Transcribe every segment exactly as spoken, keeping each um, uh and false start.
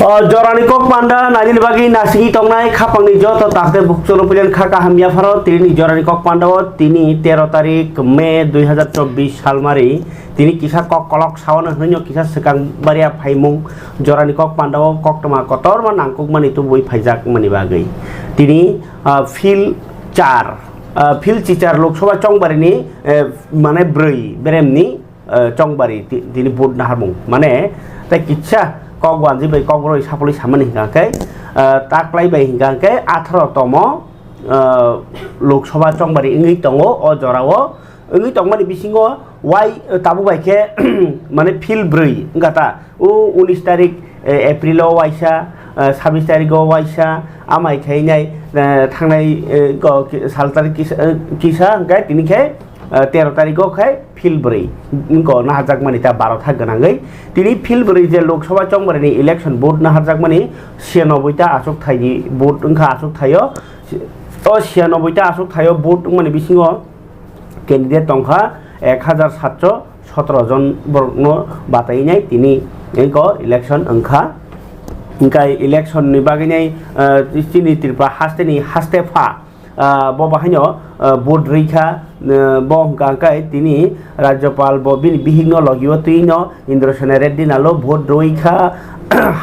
O jorani kok panda nainani bagwi nasingwi tongnai khapangni joto takte bukcholo puilan kha kaham yapharo tini jorani kok panda o tini tero tarik May dui hazar chobbish salmari tini kisa kok kolok saono hwnwi kisa swkang baria phaimung jorani kok panda o koktwma kotorma nangkukmani tubui phaijak mani bagwi tini, ah, phil char, ah, phil chichar Lok Sabha chongbarini, eh, mane bwrwi beremni eh, chongbari ti-, tini vote naharmung. Mane, tei kisa kok wanji bai kok roi sapoloi samani hingka khe, eh, taklai bai hingka khe atharo tomo, eh, Lok Sabha chongbari wngwi tongo o jorao. Wngwi tongmani bisingo wai, eh, tabuk bai khe, mane phil bwrwi wngkha ta. O unis tarik, eh, April o waisa, eh, sabis tarik o waisa, amai khainai, eh, thangnai, eh, ko ki-, sal tarik kisa, eh, kisa hingkhe tini khe, eh, tero tarik o khai phil bwrwi, wngko naharjakmani ta baro tha gwnangwi. Tini phil bwrwi je Lok Sabha chongbarini election vote naharjakmani siyanoboi ta achuk thaini vote wngkha achuk thaio. O siyanoboi ta achuk thaio vote wngmani bisingo candidate tongkha ek hazar satso sotoro jon borokno batainai tini wngko election wngkha. Hingkai election ni bagwi nai, eh, chini Tripura hasteni haste pha ah, bo bahaino, ah, vote rwi kha, ah, bo hwnkha khe tini Rajyapal bo bini bihikno logio twino Indra Sena Reddy nalo vote rwi kha.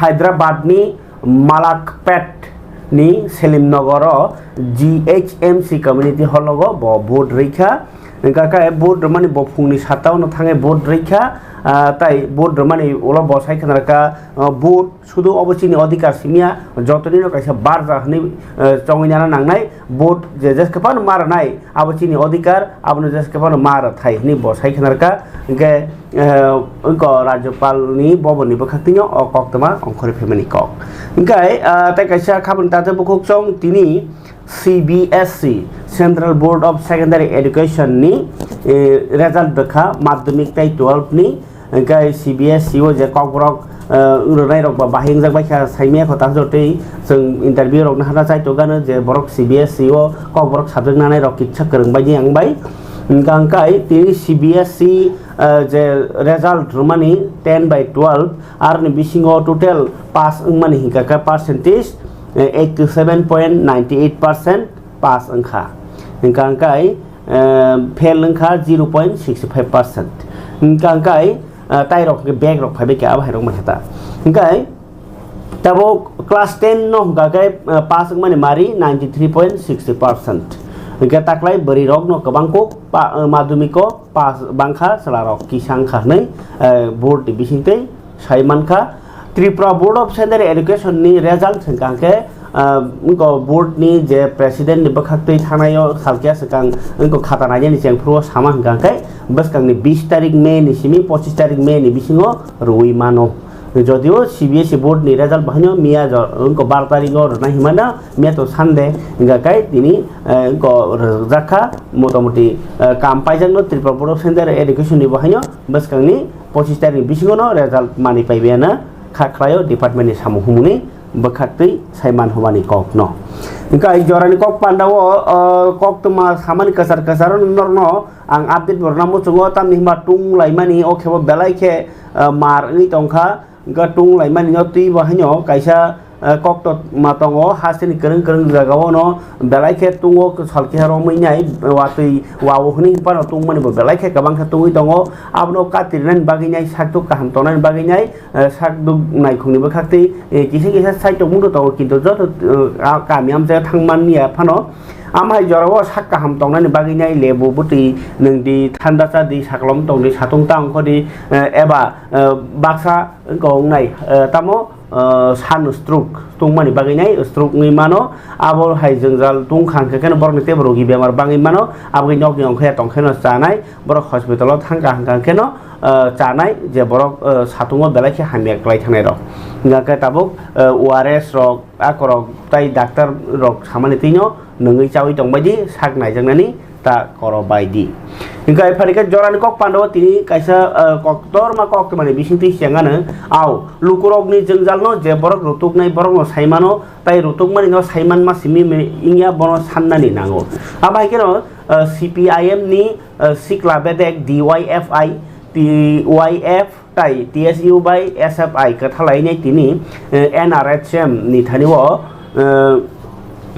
Hyderabad ni Malakpet ni Selim Nagar o G H M C community hall o bo vote rwi kha. Hwnkha khe vote rwmani bo phungni sata o no thangwi vote rwi kha, ah, tai vote rwmani ulo bo sai khna kha, ah, vote sudu obo chini odhikar simiya, jotoni no kaisa barja hwnwi, eh, chongwi nana nangnai, vote je jeske phano ma rwnai, abo chini odhikar, abono jeske phano ma rwthai hwnwi bo sai khna rwkha, hwnkhe, eh, wngkha Rajyapal ni bobon ni bwkhak tino o koktwma ongkhorwi phaimani kok. Hwnkhe, eh, tei kaisa khabangni tate bukhuk chong tini C B S E, Central Board of Secondary Education ni, eh, result bwkha madhyamik tei twelve ni, hwnkhe C B S E o je kokborok, eh, rwnairok ba bahai wngjak baikha saimaya kho ta jotwi chwng interview rokno hana chaitokgano je borok C B S E o kokborok subject nanairok kitsa kwrwng baidi ang bai. Hwnkha hwnkhe tini C B S E, eh, je result rwmani ten by twelve aroni bisingo total pass wngmani hwnkha khe percentage, eh, eighty seven point nine eight percent pass wngkha. Hwnkha hwnkhe, eh, fail wngkha zero point six five percent. Hwnkha hwnkhe, eh, tairok hwnkhe back rok phaibai khe abo hairok mankha ta. Hwnkhe tabuk class ten no hwnkha khe, eh, pass wngmani mari ninety three point sixty percent. Hwnkhe taklai bwrwi rok no kwbang kuk pa-, eh, madhyamik o pass bangkha chwla rok kisa wngkha hwnwi, eh, board ni bisingtwi sai mankha. Tripura Board of Secondary Education ni result hwnkha khe, ah, wngkha board ni je president ni bwkhak twi thanaio salkhe swkang wngkha khata nainani chengphuru o sama hwnkha khe bwskang ni bis tarik May ni simi pochis tarik May ni bisingo rwui mano. Jodio C B S E board ni result bahaino miya jo-, wngkha bar tarik o rwnai hinmano, miya to Sunday hwnkha khe tini, eh, wngkha rwjakha motamoti, eh, kam paijakno Tripura Board of Secondary Education ni bahaino bwskang ni pochis tarik ni bisingo no result manwi paibai ano kha khlaio department ni samung humung ni bwkhak twi sai man humani kok no. Hwnkhe ai jorani kok panda o, o, koktwma samani kwchar kwchar o norno ang update bo rwna muchungo, tamni hwnba tung laimani o khe bo belai khe, o, mar wngwi tongkha. Hwnkhe tung laimani no twi bo haino kaisa, eh, koktwma tongo, hasteni kwrwng kwrwng jagao no belai khe tungo, salkeha romwi nai watwi wao hwnwi phano tungmani bo belai khe kwbang khe tungwi tongo. Abono katirinani bagwi nai, sakduk kaham tongnani bagwi nai, eh, sakduk naikhungni bwkhak twi, eh, kisa kisa side tongmung tongo, kintu joto, eh, a kami amchaio thangmani ya phano. Amhai jorao sak kaham tongnani bagwi nai lebu bwtwi nwng di, thanda cha di, sakolom tong di, satung ta ongkho di, eh, eba, eh, baksa wngkha wngnai, eh, tamo, eh, sunstroke tungmani bagwi nai stroke wngwi mano. Abo hai jwngjal tungkha hwnkhe kheno borokni teibo rogi bemar bangwi mano, aboni nokni ongkhe tongkheno chanai, borok hospital o thangkha hwnkha kheno, eh, chanai je borok, eh, satungo belai khe hamya kwlai thangnai rok. Hwnkha khe tabuk, eh, O R S rok, akorok tei doctor rok samani twino nwngwi chawi tongbai di, sak naijaknani ta koro bai di. Hwnkhe ai phani khe jorani kok pandao tini kaisa, eh, kok torma kok tongmani bisingtwi sengano, au lukurokni jwngjalno je borok rutuknai borokno saimano, tai rutukmani no saiman ma simi mi wngya bono sannani nango. Abo hai kheno, eh, C P I M ni, eh, sikla bedek D Y F I, T Y F, tai T S U bai S F I kwthalainai tini, eh, N R H M ni thani o, eh,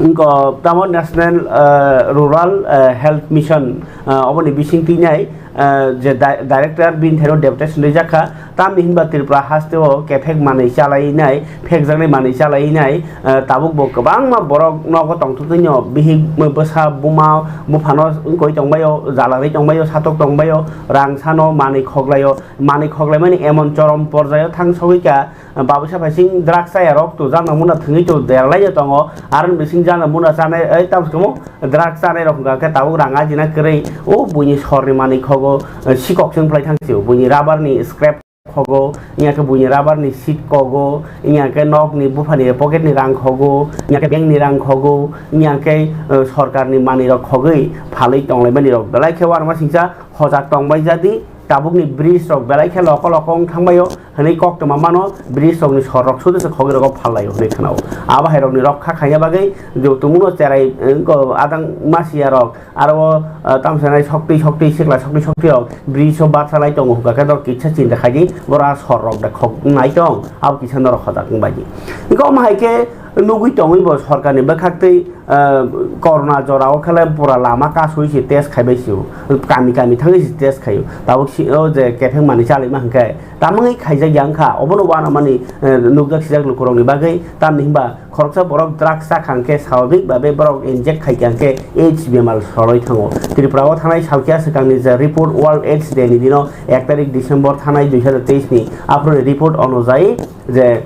wngkha tamo National, eh, Rural, eh, Health Mission, eh, oboni bising twinai, eh, je di-, director bini thani o deputation rijak kha. Tamni hinba Tripura haste o kephek manwi chalainai, phekjaknai manwi chalainai, eh, tabuk bo kwbangma borok nogo tongthok twi no, bihik bwsa buma buphano wngkoi tongbaio, jalagwi tongbaio, satok tongbaio, rang sano manwi khoklaio, manwi khoklaimani emon chorom porjaio thang sogwi kha, babisa phaising drugs chaya rok to jana muna thwngwi to derlaio tongo, aroni bising jana muna chanai, ei, tamo se kwmo drugs chanai rok hwnkha khe tabuk rang ajina kwrwi, o buini sorni manwi khogo, eh, sikok se wngphlai thang sio, buini rubber ni scrap khogo, wngya khe buini rubber ni seat kogo, wngya khe nok ni buphani pocket ni rang khogo, wngya khe bank ni rang khogo, wngya khe, eh, sorkar ni manwi rok khogwi phalwi tonglaimani rok belai khe uanama singcha hojak tongbai jadi, tabuk ni bridge rok belai khe loko loko wng thangbaio hwnwi koktwma mano, bridge rok ni sor rok sudu se khogwi rogo phallaio hwnwi khwnao. Abo hai rok ni rok kha khaina bagwi je tumung no cherai, eh, adang masiya rok, aro o, ah, tamsanai sokti sokti sikla sokti sokti rok bridge o bathalai tongo, hwnkha khe norok kisa chinta khaidi, bora sor rok da khok nai tong, abo kisa norok hojak wng bai di. Hwnkhe omo hai khe nugui tongwi bo sorkar ni bwkhak twi, ah, corona jora o khe le pura lama kasui se test khaibai sio, kami kami thangwi se test khaio, tabuk si o je kepheng manwi chalaima hwnkhe tamungwi khaijak ya wngkha, obono uanamani, eh, nukjak sijak lukurokni bagwi, tamni hinba khoroksa borok drugs chakha hwnkhe swababik babe borok inject khaikha hwnkhe AIDS bemar sorwi thango. Tripura o thanai salkya swkangni je report World AIDS Day ni dino ek tarik December thanai dui hazar teis ni aphuru ni report onujai je, eh,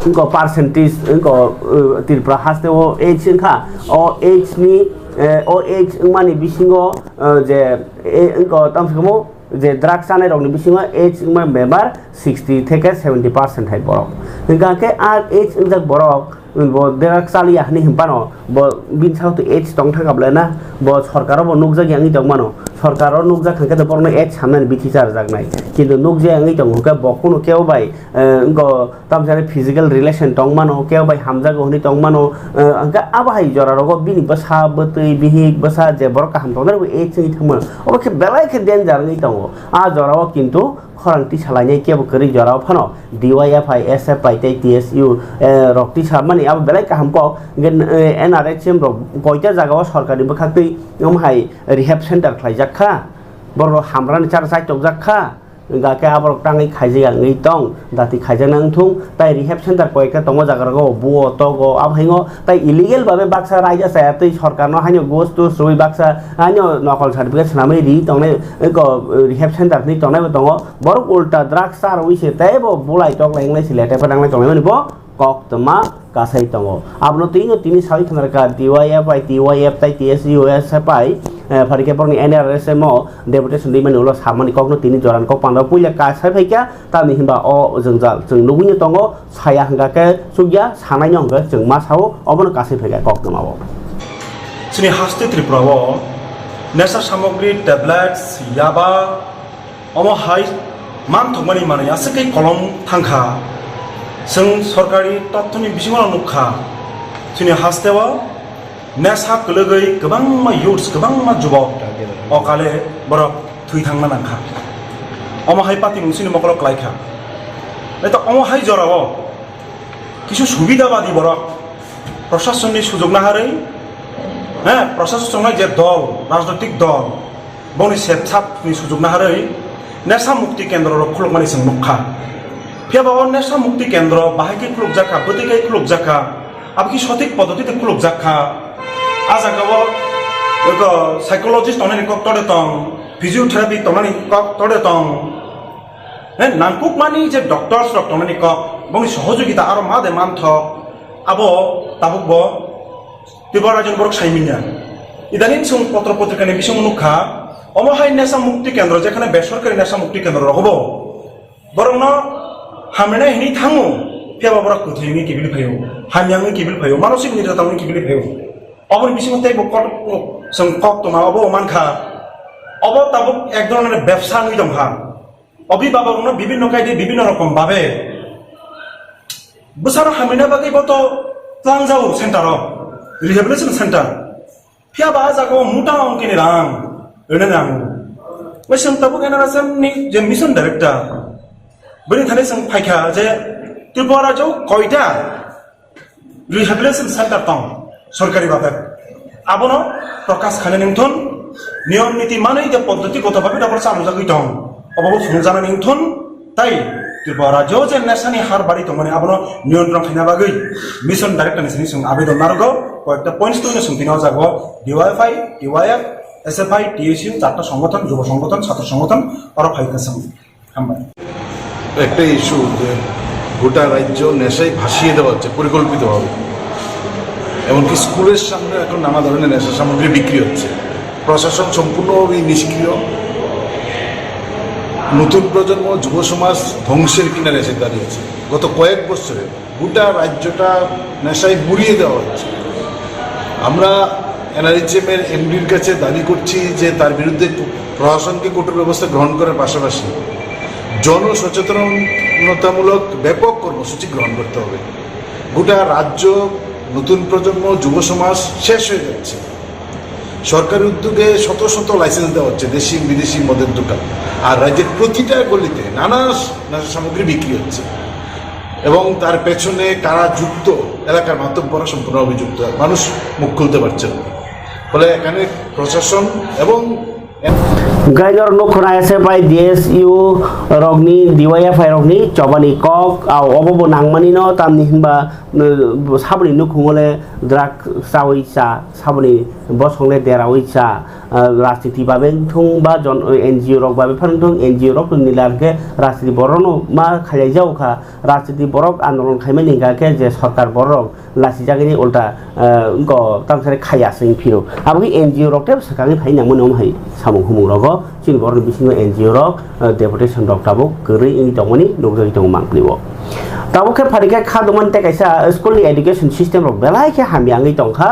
wngkha percentage wngkha, eh, Tripura haste o AIDS wngkha, o AIDS ni, eh, o AIDS wngmani bisingo, eh, je, eh, wngkha tamsukmo je drugs chanai rokni bisingo AIDS wngma bemar sixty theke seventy percent hai borok. Hingkha khe a AIDS wngjak borok bo drugs chaliya hwnwi hinphano bo bini sago to AIDS tong thangkha bwlai na, bo sorkaro bo nukjak ya wngwi tongmano, sorkaro nukjak hwnkhe borokno AIDS hamnani bithi charwjaknai, kintu nukjak ya wngwi tongo hwnkhe bo kunu kebo bai, eh, wngkha tamjani physical relation tong mano, kebo bai hamjago hwnwi tong mano, eh, hwnkhe abo hai jora rogo bini bwsa bwtwi bihik bwsa je borok kaham tongnai rokbo AIDS wngwi thang mano, obo khe belai khe danger wngwi tongo. A jora o kintu khorang tisa lainai kebo kwrwi jora o phano D Y F I, S F I tei T S U, eh, rok tisa mani abo belai kaham kok. Hwnkhe, eh, N R H M rok koita jaga o sorkar ni bwkhak twi omo hai rehab center khlaijak kha, borok rok hamrani chara chai tokjak kha. Hingkha khe aborok tangwi khaijak ya wngwi tong, dati khaijaknai wngthung, tai rehab center koyekta tongo jaga rogo, buo togo, abo haino tai illegal babe baksa raida chaya twi sorkarno haino ghus tus rwui baksa haino nokol certificate swnamwi ri tongnai, eko rehab center hinwi tongnai bo tongo, borok ulta drugs cha rwui se teibo bulai tok lai wnglai se lete phanang lai tongnai mani bo. Koktwma kasai tongo. Abono twino tini sawi khna rwkha D Y F I, T Y F tai T S U S F I, eh, phari khe borokni N R S M o deputation rimani ulo samani kokno tini jorani kok panda puila kasai phaikha, tamni hinba o jwngjal chwng nugwino tongo, saya hwnkha khe chukya, sanaino hwnkhe chwng ma sao, obono kasai phaikha koktwma o. Chini haste Tripura o nesha samogri, tablets, yaba, omo hai manthokmani manwi aswk khe kolom thangkha. Chwng sorkari tothoni bisingo nukha, chini hasteo nesa kwlwgwi kwbangma youths, kwbangma jubok okale borok thwi thangna nangkha. Omo hai patimung chini mokolo klaikha. Eto omo hai jorao kisu subidabadi borok, prosasonni sujok naharwi, he, prosasonni je dol, rajnoitik dol, boni sepsapni sujok naharwi nesa mukti kendro rok khulukmani chwng nukha. Phiya ba o nesa mukti kendro bahai khe khulukjakha, bwtwi khe khulukjakha, abo khe sothik poddotite khulukjakha. A jagao eko psychologist tongnani kok tode tong, physiotherapy tongnani kok tode tong. He, nangkukmani je doctors rok tongnani kok, bongni sohojogita aro ma de manthok, abo tabuk bo Tripura rajyoni borok sai manya. Idanin chwng potro potrikani bisingo nukha, omo hai nesa mukti kendro, jekhane besorkari nesa mukti kendro rogo bo borokno hamrwnai hinwi thango, phiya ba borok kwthwi wngwi kiphilwi phaio, hamya wngwi kiphilwi phaio, manosik nirjata wngwi kiphilwi phaio. Oboni bisingo teibo kok, chwng kok tongma obo mankha, obo tabuk ek dhoronor bebsa wngwi tongkha. Obhibabokrokno bibhinno kaide bibhinno rokom babe bwsarok hamrina bagwi bo to tlangjao center o, rehabilitation center. Phiya ba a jagao muta ongkini rang rwna nango. Bai chwng tabuk N R S M ni je mission director, Bini thani chwng phaikha je Tripura rajyo koita rehabilitation center tong sorkari babe. Abono prokash khainani wngthun, niyom niti manwi je poddoti goto babe nokol chalujagwi tong, obobo phunukjaknani wngthun, tai Tripura rajyo je nesani har bari tongmani abono niyantron khaina bagwi mission director ni sini chwng abedon narwgo, koyekta points tongno chwng tini o jaga o D Y F I, D Y F, S F I, T S U, charta songothon, jubo songothon, chhatro songothon, oro phai kwchwng. Hambai. একটা ইস্যু যে গোটা রাজ্য নেশায় ভাসিয়ে দেওয়া হচ্ছে পরিকল্পিতভাবে। এমনকি স্কুলের সামনে এখন নানা ধরনের নেশা সামগ্রী বিক্রি হচ্ছে। প্রশাসন সম্পূর্ণভাবেই নিষ্ক্রিয়। নতুন প্রজন্ম, যুব সমাজ ধ্বংসের কিনারে এসে দাঁড়িয়েছে। গত কয়েক বছরে গোটা রাজ্যটা নেশায় বুড়িয়ে দেওয়া হচ্ছে। আমরা এনআরএইচএম এর এমডির কাছে দাবি করছি যে তার বিরুদ্ধে প্রশাসনকে কঠোর ব্যবস্থা গ্রহণ করার পাশাপাশি জনসচেতনতামূলক ব্যাপক কর্মসূচি গ্রহণ করতে হবে। গোটা রাজ্য, নতুন প্রজন্ম, যুব সমাজ শেষ হয়ে যাচ্ছে। সরকারি উদ্যোগে শত শত লাইসেন্স দেওয়া হচ্ছে দেশি বিদেশি মদের দোকান, আর রাজ্যের প্রতিটা গলিতে নানা নেশা সামগ্রী বিক্রি হচ্ছে এবং তার পেছনে কারা যুক্ত, এলাকার মাতব্বররা সম্পূর্ণভাবে যুক্ত। মানুষ মুখ খুলতে পারছেন না। ফলে এখানে প্রশাসন এবং Gainor nukhuna S F I, D S U rokni, D Y F I rokni chobani kok, au obo bo nangmani no, tamni hinba, uh, saboni nukhungo le drug chawi cha, saboni bosong le derawi cha, uh, rajniti babe wngthung ba jon-, N G O rok babe phano wngthung, N G O rok ni lar khe rajniti borok no ma khailai jago kha, rajniti borok andolon khaimani hingka khe je sorkar borok lasijagini ulta, eh, wngkha tamsari khaya se wng phiro. Abo khe N G O rok tei swkangwi phai nangmani omo hai samung humung rogo chini borokni bisingo N G O rok, eh, deputation rok tabuk kwrwi wngwi tongmani nukjagwi tongo mangpili o. Tabuk khe pharikhe kha dongmani tei kaisa school ni education system rok belai khe hamya wngwi tongkha,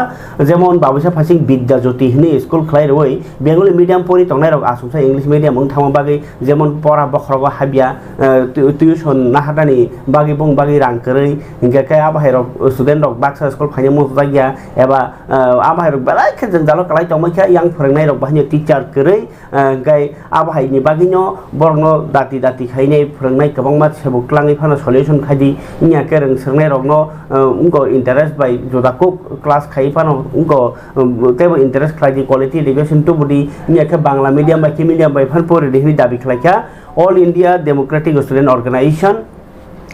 jemon Babusa Phaising Bidya Jyoti hinwi school khlai rwui Bengali medium pori tongnai rok aswksa English medium wng thangma bagwi jemon pora bokhorogo habya, eh, tu-, tuition naharnani bagwi bung bagwi rang kwrwi, hinkhe khe abo hai rok student rok baksa school phaina muchujak ya, eba, eh, abo hai rok belai khe jwngjalo kwlai tongmai khe yang phwrwngnai rok bahai teacher kwrwi, eh, hinkhe abo hai ni bagwi no borok no dati dati khainai phwrwngnai kwbangma sebuk twlangwi phano solution khai di, wngya khe rwng swrwngnai rok no, eh, wngko interest bai juda kuk class khai phano wngko, eh, teibo interest khlai di quality education tubudi, wngya khe Bangla medium bai khe medium bai phano pori di hinwi dabi khlai kha. All India Democratic Student Organization,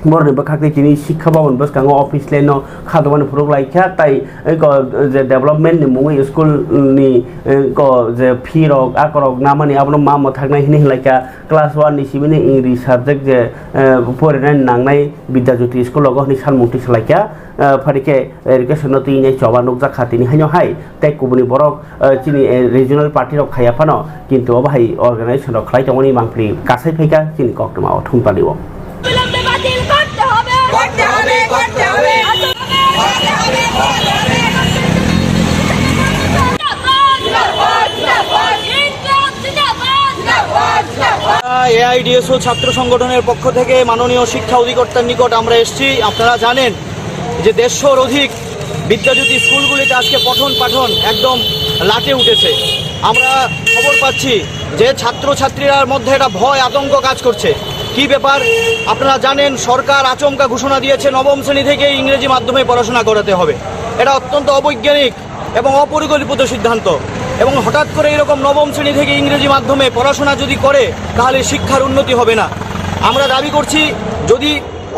borokni bwkhakni tini Sikha Bhavan bwskango office line no kha dogmani phunuk lai kha, tai eko je development ni mungwi school ni eko je fee rok akorok namani abono ma mwthaknai hinwi hinlai kha. Class one ni simi ni English subject je, eh, porinani nangnai Bidya Jyoti school rogo hinwi salmung twi salai kha. Eh, phari khe education no twi nai choba nukjak kha tini haino hai. Tei kubuni borok, eh, chini, eh, regional party rok khaiya phano, kintu obo hai organization rok khlai tongmani mangpili kasai phaikha chini koktwma o thum pali o. অবিলম্বে বাতিল করতে হবে। করতে হবে, করতে হবে। এআইডিএসও ছাত্র সংগঠনের পক্ষ থেকে মাননীয় শিক্ষা অধিকর্তার নিকট আমরা এসেছি। আপনারা জানেন যে দেড়শোর অধিক বিদ্যাজ্যোতি স্কুলগুলিতে আজকে পঠন পাঠন একদম লাটে উঠেছে। আমরা খবর পাচ্ছি যে ছাত্রছাত্রীরার মধ্যে একটা ভয় আতঙ্ক কাজ করছে। কি ব্যাপার? আপনারা জানেন, সরকার আচমকা ঘোষণা দিয়েছে নবম শ্রেণী থেকে ইংরেজি মাধ্যমে পড়াশোনা করাতে হবে। এটা অত্যন্ত অবৈজ্ঞানিক এবং অপরিকল্পিত সিদ্ধান্ত। এবং হঠাৎ করে এরকম নবম শ্রেণী থেকে ইংরেজি মাধ্যমে পড়াশোনা যদি করে, তাহলে শিক্ষার উন্নতি হবে না। আমরা দাবি করছি, যদি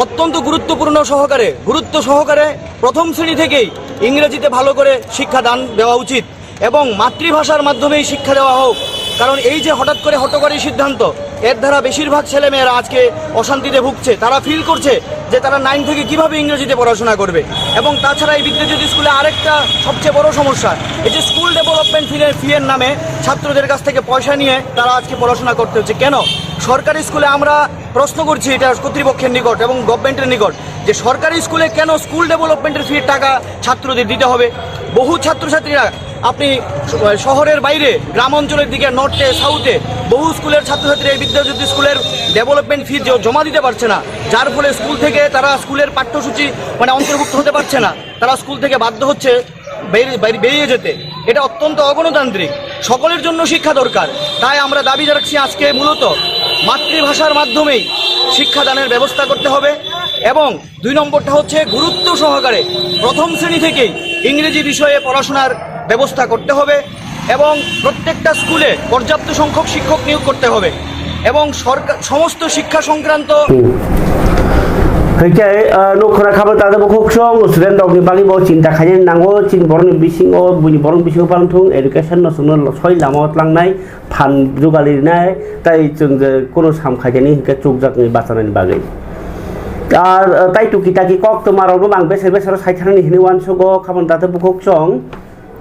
অত্যন্ত গুরুত্বপূর্ণ সহকারে, গুরুত্ব সহকারে প্রথম শ্রেণী থেকেই ইংরেজিতে ভালো করে শিক্ষা দান দেওয়া উচিত এবং মাতৃভাষার মাধ্যমেই শিক্ষা দেওয়া হোক। কারণ এই যে হঠাৎ করে হঠকারী সিদ্ধান্ত, এর দ্বারা বেশিরভাগ ছেলেমেয়েরা আজকে অশান্তিতে ভুগছে। তারা ফিল করছে যে তারা নাইন থেকে কিভাবে ইংরেজিতে পড়াশোনা করবে। এবং তাছাড়া এই বিদ্যাজ্যোতি স্কুলে আরেকটা সবচেয়ে বড় সমস্যা, এই যে স্কুল ডেভেলপমেন্ট ফি, ফি এর নামে ছাত্রদের কাছ থেকে পয়সা নিয়ে তারা আজকে পড়াশোনা করতে হচ্ছে। কেন? সরকারি স্কুলে আমরা প্রশ্ন করছি এটা কর্তৃপক্ষের নিকট এবং গভর্নমেন্টের নিকট, যে সরকারি স্কুলে কেন স্কুল ডেভেলপমেন্টের ফির টাকা ছাত্রদের দিতে হবে। বহু ছাত্রছাত্রীরা, আপনি শ-, শহরের বাইরে, গ্রাম অঞ্চলের দিকে, নর্থে, সাউথে বহু স্কুলের ছাত্রছাত্রী এই বিদ্যাজ্যোতি স্কুলের ডেভেলপমেন্ট ফি জ-, জমা দিতে পারছে না, যার ফলে স্কুল থেকে তারা স্কুলের পাঠ্যসূচি, মানে, অন্তর্ভুক্ত হতে পারছে না, তারা স্কুল থেকে বাধ্য হচ্ছে বেরি-, বেরি-, বেরিয়ে যেতে। এটা অত্যন্ত অগণতান্ত্রিক। সকলের জন্য শিক্ষা দরকার। তাই আমরা দাবি রাখছি আজকে মূলত মাতৃভাষার মাধ্যমেই শিক্ষাদানের ব্যবস্থা করতে হবে এবং দুই নম্বরটা হচ্ছে গুরুত্ব সহকারে প্রথম শ্রেণী থেকেই ইংরেজি বিষয়ে পড়াশোনার ব্যবস্থা করতে হবে এবং প্রত্যেকটা স্কুলে পর্যাপ্ত সংখ্যক শিক্ষক নিয়োগ করতে হবে এবং সরকার সমস্ত শিক্ষা সংক্রান্ত Hingke, ah, nukho na kha bo tate bukhuk song, student rok ni bagwi bo chinta khainani nango, chini borok ni bisingo, buini borok ni bisingo bang thung, education no chwngno soi lama o tlangnai, phan jugali rinai, tai chwng je kono sam khainani hingke chukjak ni bachanani bagwi. Ar, ah, tai tuki taki kok toma rok no ang beser beser o sai thanani hinwi uansugo, kha bo tate bukhuk song.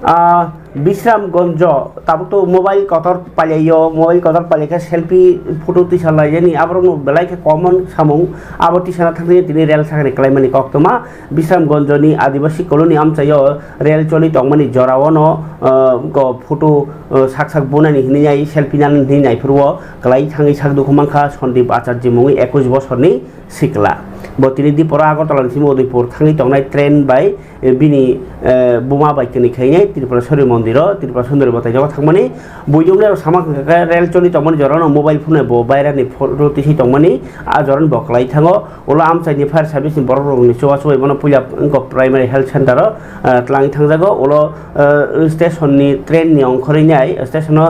Ah, Bisramgonjo, tabuk to mobile kotor palaiyo, mobile kotor palai khe selfie photo tisa laijani, aborokno belai khe common samung, abo tisana thangwi tini rel sakni kalaimani koktwma. Bisramgonjoni Adibasi colony amchaio rel choli tongmani jorao no, ah, go photo, ah, sak sak bunani hinwi nai, selfie nani hinwi naiphuru o kwlai thangwi sak dukhu mankha Sandeep Acharya mungwi ekush bosorni sikla. Bo tini dipora Agartala ni simi Udaipur thangwi tongnai train bai, eh, bini, eh, buma bai kwnwi khainai Tripureshwari mondiro, Tripura Sundari bwtaijago thangmani. Buidung nero sama hwnkha khe rel choli tongmani jorano mobile phone bo bairani photo tisi tongmani, a jorani bo kwlai thango. Ulo amchaini fire service ni borok rokni chubachu bai bono puila wngkha primary health center o, eh, twlangwi thangjago. Ulo, eh, station ni train ni ongkhorwi nai station o,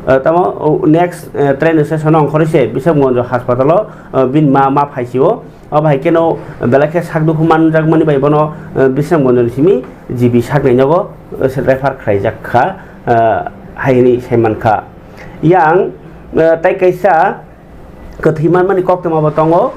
eh, tamo, oh, next, eh, train station o ongkhorwi se Bisramganj hospital o, eh, bini ma, ma phaisio. Abo hai kheno belai khe sak dukhu manjakmani bai bono, eh, Bisramganj ni simi G B saknai nogo, eh, se refer khlaijak kha, eh, hai hwnwi sai mankha. Yang, eh, tai kaisa kwthwi manmani koktwma bo tongo.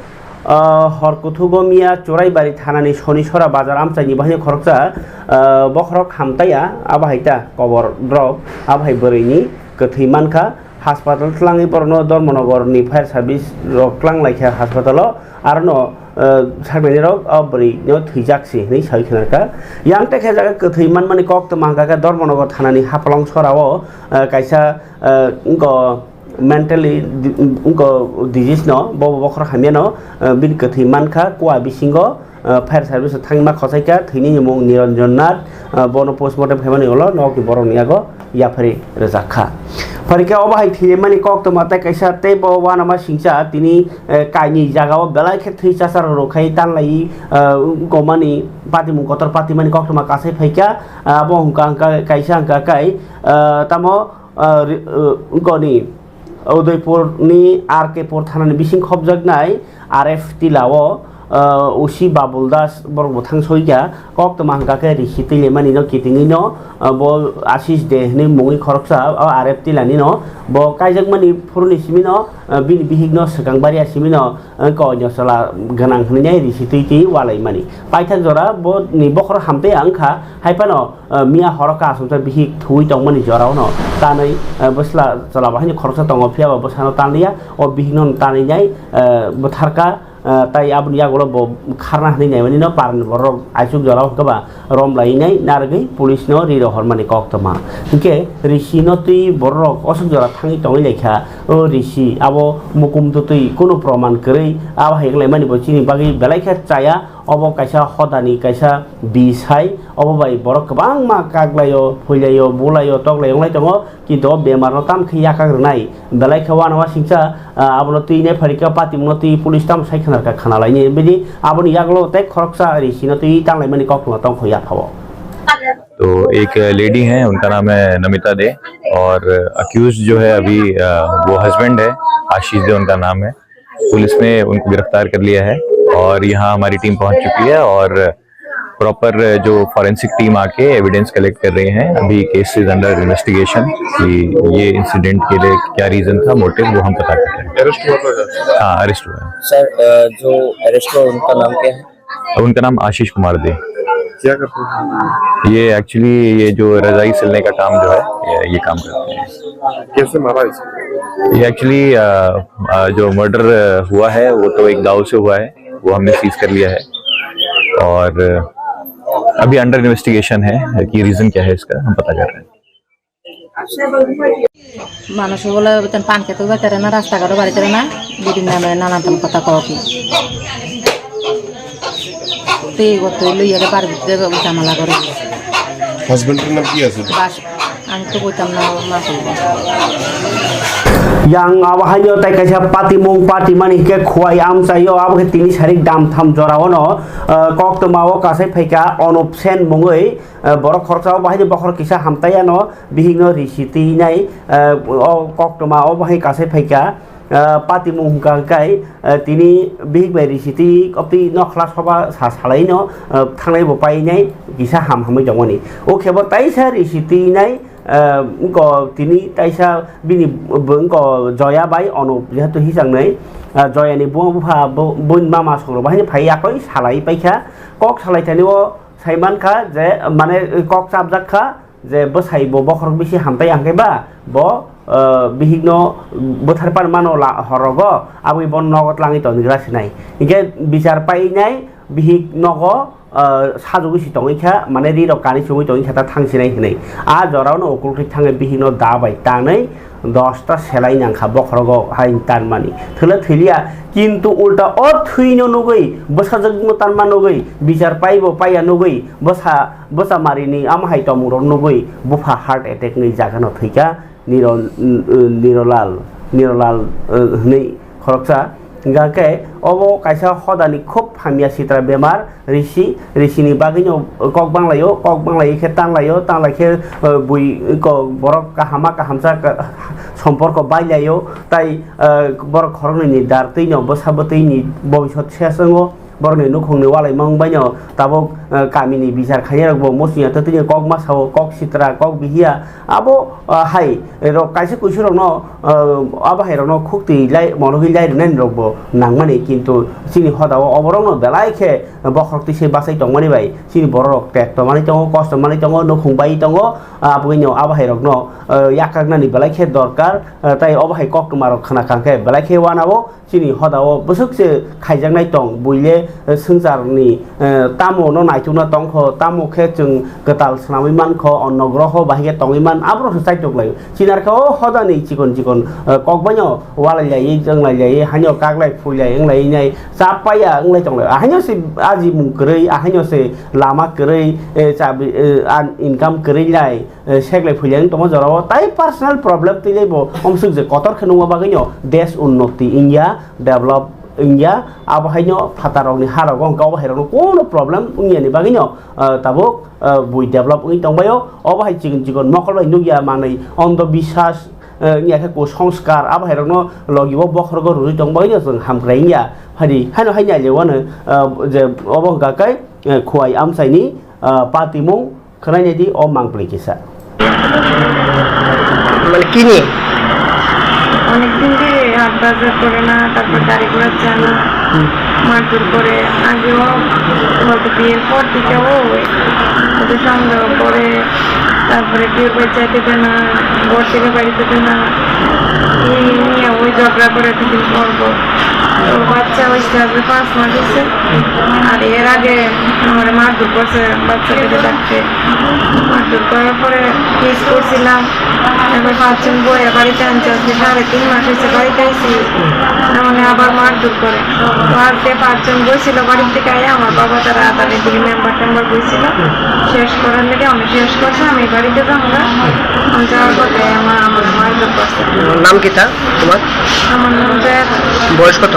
Ah, hor kuthugo miya Churaibari thanani Sonisora bazar amchaini bahai khoroksa, ah, bokhorok hamtaiya, abo hai ta kobor drop, abo hai bwrwini kwthwi mankha. Hospital twlangwi borokno Dharmanagar ni fire service rok twlang laikha hospital o, arono, eh, saknaini rok o bwrwi no thwijak se hinwi sawi khna kha. Yang tekhe jaga kwthwi manmani koktwma hwnkha khe Dharmanagar thanani Haflong sora o, eh, kaisa, eh, wngko mentally di-, wngko disease no, bo bokhorok hamya no, eh, bini kwthwi mankha kua bisingo, eh, fire service o thangma khochaikha, thwini mung Niranjan Nath, eh, bono postmortem khaimani ulo nokni borokni yago yapharwi rwjak kha. Pharikhe obo hai thwimani koktwma tei kaisa tei bo uanama singcha tini, eh, kainwi jagao belai khe thwi chacharo rwkhai tanlaiwi, eh, gomani patimung kotor patimani koktwma kasai phaikha, eh, abo hwnkha hwnkha kaisa hwnkha kai, eh, tamo, eh, ri-, eh, goni Udaipurni R K pur thanani bising khopjaknai R F tila o, ah, O C Babul Das borok bo thang soikha, koktwma hwnkha khe risi twilaimani no kitingwi no, ah, bo Ashish De hwnwi mungwi khoroksa o R F tilani no bo kaijakmani phuruni simi no, ah, bini bihik no swkang baria simi no, ah, koinyo chwla gwnang hwnwi nai risi twi twi ualaimani. Paithak jora bo ni bokhorok hamtwi wngkha, hai phano, ah, miya horo kasumsa bihik thuwi tongmani jorao no tanwi, ah, bwsla chwla bo haino khoroksa tongo, phiya ba bwsano tanliya, o bihikno tanwi nai, ah, bwtharkha, ah, tai aboni yagulo bo kharna hwnwi naimani no parni borok aichuk jorao hwnkhe ba rom lai nai narwgwi police no ri rohormani koktwma. Hinkhe risi no twi borok osok jora thangwi tongwi laikha, o risi abo mukum twtwi kunu proman kwrwi abo hai wnglaimani bo chini bagwi belai khe chaya. Obo kaisa hodani kaisa bisai, obo bai borok kwbangma kaklaio, phuilaio, bulaio, toklaio wnglai tongo, kintu o bemarno tamo khe yakak rwnai. Belai khe uanama singcha, ah, abono twi nai pharikha, patimungno twi police tamo sai khna rwkha khna laini. Bini aboni yagulo tei khoroksa risino twi tanglaimani koktwma tongkho yaphao. तो एक लेडी हैं, उनका नाम है नमिता दे, और अक्यूज जो है अभी, अ, वो हस्बैंड है, आशीष दे उनका नाम है। पुलिस ने उनको गिरफ्तार कर लिया है और यहाँ हमारी टीम पहुंच चुकी है और प्रॉपर जो फॉरेंसिक टीम आके एविडेंस कलेक्ट कर रही है। अभी केस इज अंडर इन्वेस्टिगेशन कि ये इंसिडेंट के लिए क्या रीजन था, मोटिव, वो हम पता कर रहे हैं। अरेस्ट हुआ था क्या? हाँ, अरेस्ट हुआ है। सर, अ, जो अरेस्ट हुआ उनका नाम क्या है? उनका नाम आशीष कुमार दे। क्या करते हैं? ये एक्चुअली ये जो रजाई सिलने का काम जो है, ये, ये काम करते हैं। कैसे मारा इसको? ये एक्चुअली, अ, अ, जो मर्डर हुआ है वो तो एक दाव से हुआ है, वो हमने सीज कर लिया है और अभी अंडर इन्वेस्टिगेशन है कि रीजन क्या है इसका, हम पता कर रहे हैं। মানুষ বলে বেতন পান খেতে যাইতে পারে না, রাস্তাঘাটও বাড়িতে পারে না, বিভিন্ন নামে নানান কম কথা কওয়া কি। তো এই করতে লইয়া বাড়ির ভিতরে ঝামেলা করে। হাজবেন্ডের নাম কি আছে? বাস Ang tubui tamna ma hwnwi. Yang abo haino tai kaisa patimung patimani hinkhe Khowai amchaio, abo khe tini sarik damtham jorao no, ah, koktwma o kasai phaikha Anup Sen mungwi, ah, borok khoroksa o bahai ni bokhorok kisa hamtaiya no bihik no risi twinai, ah, o koktwma o bahai kasai phaikha. Ah, patimung hwnkha hwnkhe, ah, tini bihik bai risi twi, obtwi nokhla soba sa salaino, ah, thangnai bo painai kisa ham hamwi tongmani. O khe bo taisa risi twinai, ah, wngko tini taisa bini b-, wngko Joya bai Anup jehetu hisangnai, ah, Joyani buma bupha bo-, bini mama songrok bahai phai yakoi salai paikha. Kok salai thani o sai mankha je mane kok chapjak kha, je bwsai bo bokhorok bisi hamtai hwnkhe ba bo, eh, bihikno bwthar pan mano la horogo, aboni bo nogo tlangwi tongwi gra sinai. Hinkhe bichar painai bihik nogo, eh, sajugwi si tongwi kha, mane ri rok kani chumui tongwi kha ta thang sinai hinwi. A jorao no ukulthwi thangwi bihikno da bai tanwi dosta selai nangkha bokhorogo hai tanmani. Thwle thwilia, kintu ulta o thwino nugwi, bwsajwkno tanma nugwi, bichar paibo paiya nugwi, bwsa, bwsa marini ama hai tongmungrok nugwi bupha heart attack ni jagano thwikha Niro-, Nirolal, Nirolal, eh, hwnwi khoroksa. Hingkha khe obo kaisa hodani khub hamya sitra bemar, risi, risini bagwino kok banglaio, kok banglaio khe tanglaio, tanglai khe, eh, bui ko-, borok kahama kahamsa ka-, somporko bailaio, tai, eh, borok khoroknwini dar twino bwsa bwtwini bobisot ses wngo, borokni nukhungni walai mang baino tabuk, eh, kamini bichar khainai rokbo muchungya twtwino kok ma sao, kok sitra, kok bihiya, abo, ah, hai rok kaisa kuisu rokno, ah, abo hai rokno khuk twi lai, monogwi lai rwnani rokbo nangmani, kintu chini hodao oborokno belai khe bokhorok twi se bachai tongmani bai chini borok rok tek tongmani tongo, kosto manwi tongo, nukhung bai tongo, ah, aboni abo hai rokno, ah, yakraknani belai khe dorkar, ah, tai obo hai koktwma rok khna kha khe belai khe uanao. Chini hodao bwswk se khaijaknai tong, buile, eh, swngcharni, eh, tamo no naitukna tongkho, tamo khe chwng kwtal swnamwi mankho, onno groho bahai khe tongwi man, aborok se chaitok laio. Chini arkhe o hodani chikon chikon, eh, kokbaino walai laiwi, chwnglai laiwi, haino kaklai phuilai wnglai nai, chap paiya wnglai tonglaio. Ahaino se ajimung kwrwi, ahaino se lama kwrwi, eh, chabi, eh, an income kwrwi lai. Eh, seglai phuilai wng tongma jorao tai personal problem twi lai bo omsuk je kotor khe nungma bagwino desh unnoti wngya, develop wngya, abo haino phatarokni harok wngkha, obo hairokno kono problem wngyani bagwino, eh, tabuk, eh, bui develop wngwi tongbaio. Obo hai chikon chikon mokol bai nukya manwi ondho biswas, eh, wngya khe kusongskar abo hairokno logi o bokhorogo rwrwi tong bagwino chwng hamkrai wngya. Phadi haino haini ailewano, eh, je obo hwnkha khe, eh, Khowai amchaini, eh, patimung. Khwnai naidi o mangpli kisa. মানে কি নিয়ে? অনেকদিন ধরে হাট বাজার করে না, তারপর গাড়ি ঘোড়া চালানো, হুম। মারধর করে। আগেও বলতে বিয়ের পর থেকেও ওই ওদের সন্দেহ করে, তারপরে কেউ বাড়ি যাইতে দেয় না, ঘর থেকে বাড়ি যেতে না। এই নিয়ে ওই ঝগড়া করে এতদিন পর পর। ওর বাচ্চা হয়েছে আজকে পাঁচ মাস হয়েছে। আর এর আগে আমার মারধর করছে বাচ্চাটাকে ডাকতে। মারধর করার পরে কেস করছিলাম। এবার পাঁচজন বইয়া বাড়িতে আনছে, আজকে সাড়ে তিন মাস হয়েছে বাড়িতে আইছি। মানে আবার মারধর করে। বাড়িতে পাঁচজন বইছিল, বাড়ির থেকে আইয়া আমার বাবা তারা আদালতে দিকে মেম্বার টেম্বার বইছিল। শেষ করার লেগে আমি শেষ করছি, আমি বাড়িতে যাবো না। আমি যাওয়ার পথে আমার, আমার মারধর করছে। নাম কিতা তোমার? আমার নাম জয়া। বয়স কত?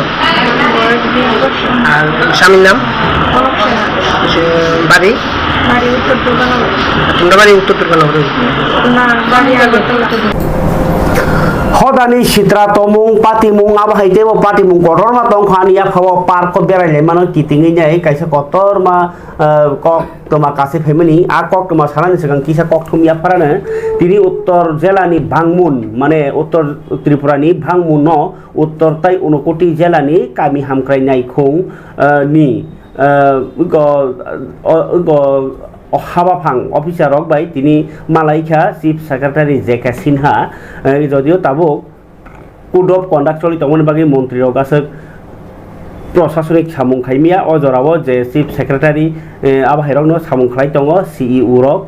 বয়স বিশ বছর। আর স্বামীর নাম? কনক সেনা। সে বাড়ি? বাড়ি উত্তর দুর্গানগর। তোমরা বাড়ি উত্তর দুর্গানগর? না, বাড়ি Agartala. Hodani sitra tomung, patimung, abo hai teibo patimung kotorma tongkha ani yaphao park o berai lai mano kitingwi nai kaisa kotorma, ah, kok toma kasai phaimani, a koktwma sanani swkang kisa kokthum yapharano tini Uttor jelani Bangmun, mane Uttor Tripurani Bangmunno Uttor tai Unakoti jelani kami hamkrai naikhung, eh, ni, eh, go, o, go, o habaphang officer rok bai tini malaikha Chief Secretary J K Sinha, eh, jodio tabuk Code of Conduct choli tongmani bagwi montri rok aswk prosasonik samung khaimya. O jorao je Chief Secretary, eh, abo hai rokno samung khlai tongo, C E O rok.